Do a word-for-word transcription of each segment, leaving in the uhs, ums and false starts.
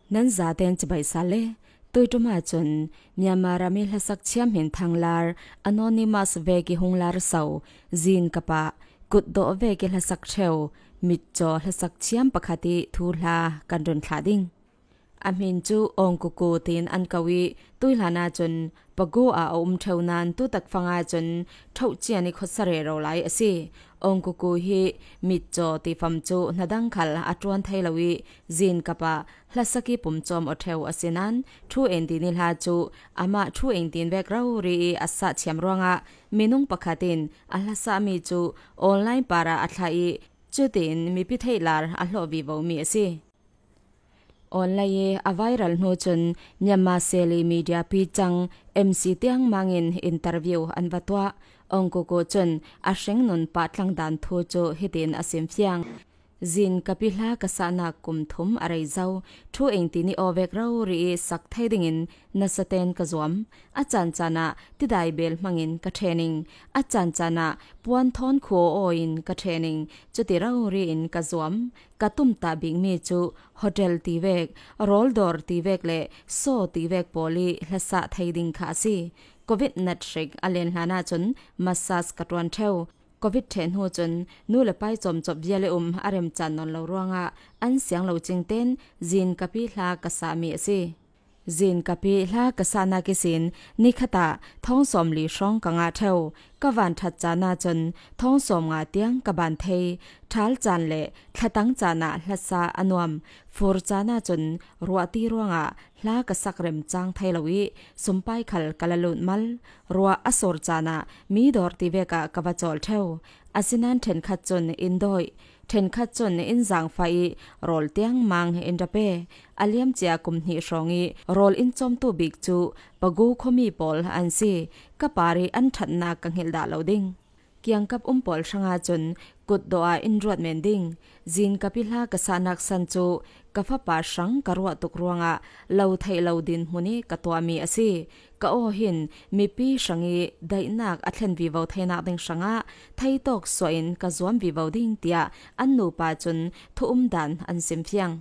Nan zaten chibai sa le, tuituma chun Myanmar rami hlasak chiam hmin thanglar Anonymous veki hung lar sau Zin Kapa kutdoh veki hlasak theu mitchaw hlasak chiam pakhat i thuhla kan run thla ding. A hmin chu Ongkuku tin an kau i, tuihlana chun Pago a a um theu nan tutak fanga chun thoh chian i khotsa rero lai a si. Ongkuku hi mitchaw tifam chu hnadang khal a tuan thei lo i, Zin Kapa hlasaki pumchawm aw theu a si nan, thu engtin i hla chu amah thu engtin vek rori i a sah chiam ruangah minung pakhat in a hlasami chu online para a thlah i, chutin mipi theihlar a hlawh vivo mi a si. Online i a viral hnu chun Myanmar Seli Media pi chang M C tiang mangin interview an va tuah. Ongkuku chun a hringnun pahtlang dan thu chu hitin a simfiang. Zin Kapi hla ka sahnak kum thum a rei zo. Thu engtin i aw vek rori i sak thei dingin nasaten ka zuam. A caan caan ah tidai bel hmangin ka training. A caan caan ah puan thawn khuaw aw in ka training. Chuti rori in ka zuam. Ka tumtah bikmi cu hotel ti vek, rawldawr ti vek le saw ti vek pawl i hlasah thei ding kha a si. Covid nat hrik a len hlan ahcun massage ka ṭuan ṭheu. Covid ṭheh hnu cun nu le pai cawmcawp vial i um a remcan nawn lo ruangah an siang lo cingten Zin Kapi hla ka sahmi a si. Zin Kapi hla ka sahnak ihsin nikhat ah thawng sawmli hrawng ka ngah ṭheu. Ka van ṭhat caan ahcun thawng sawmnga tiang ka ban thei. Ṭhal caan le thlatang caan ah hlasa a nuam. Fur caan ahcun ruahti ruangah hla ka sak remcang thei lo i sumpai khal ka la lut mal. Ruah a sur caan ah mi dawr ti vek ah ka va cawl ṭheu. Asinan ṭhenkhat cun in dawih, ṭhenkhat cun in zangfah i rawl tiang mang in ra pe. A liamcia kum hnih hrawng i rawl in cawmtu bik cu Pagu khuami pawl an si. Ka par i an ṭhatnak ka hngilh dah lo ding. Kiangkap um pawl hrangah cun kutdawh ah in ruat men ding. Zin Kapi hla ka sahnak san cu ka fapa hrang ka ruah tuk ruangah lo theih lo dinhmun i ka tuahmi a si. Ka aw hin mipi hrang i daihnak a thlen vivo theinak ding hrangah theitawk suah in ka zuam vivo ding, tiah an nupa cun thu um dan an simfiang.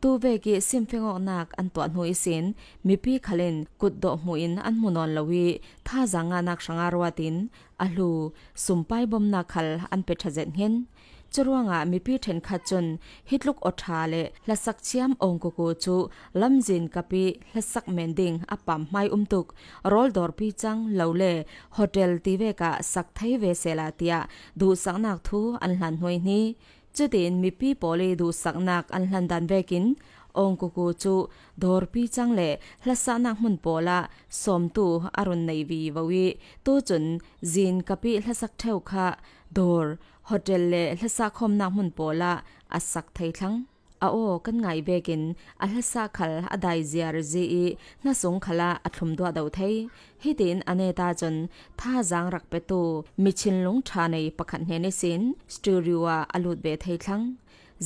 Tuvek i simfiang awknak an tuah hnu ihsin mipi khal in kutdawh hmuh in an hmu nawn lo i thazaang ngahnak hrangah ruat in a hlu, sumpai bawmnak khal an pe ṭha zet hngen. Curuangah mipi ṭhenkhat cun hi tluk awṭha le hlasak chiam Ongkuku cu lamzin Kapi hlasak men ding a pam hmai um tuk. Rawldawrpi cang lo le hotel ti vek ah sak thei ve sehla, tiah duhsaknak thu an hlan hnuai hni. Cutin mipi pawl i duhsaknak an hlan dan vekin Ongkuku cu dawrpi cang le hlasahnak hmun pawl ah sawmtu a run nei vivo i, tucun Zin Kapi hlasak ṭheu kha dawr, hotel le hlasah khawmnak hmun pawl ah a sak thei thlang. A aw kan ngai vekin a hlasah khal a dai ziarzi i hna sung khal ah a thlum duah do thei. Hitin a neta cun thazaang rak petu mi thinlung ṭha nei pakhat hnen ihsin studio ah a lut ve thei thlang.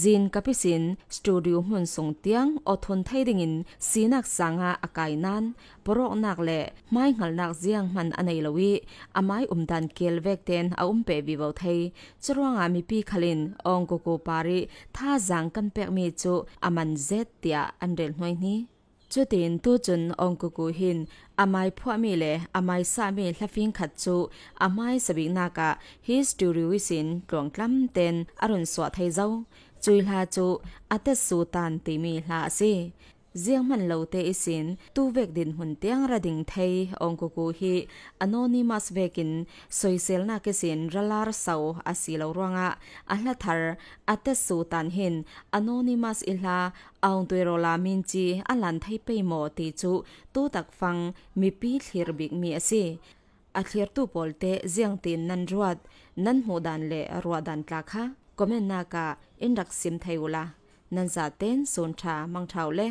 Zin Kapi sin studio hmun sung tiang aw thun thei dingin sinak sangah a kai nan, pawrawknak le hmaihngalnak zianghman a nei lo i, amai umdan keel vekten a um pe vivo thei. Curuangah mipi khal in Ongkuku par i thazaang kan pekmi cu a man zet, tiah an rel hnuai hni. Cutin tucun Ongkuku hin amai phuahmi le amai sahmi hlafing khat cu a hmaisa biknak ah hi studio ihsin tluangtlam ten a run suah thei zo. Cui hla cu Atetsu Tan timi hla a si. Zianghman lote ihsin tuvek dinhmun tiang ra ding thei Ongkuku hi Anonymous vekin soiselnak ihsin ra lar so a si lo ruangah a hlathar Atetsu Tan hin Anonymous i hla Aung Tuirola Minci a lan thei pei maw ti cu tutak fang mipi thlir bikmi a si. A thlirtu pawlte ziangtin nan ruat, nan hmuh dan le ruah dan tla kha comment nak ah in rak sim thei uhla, nan zaten sun ṭha mang ṭha uh le.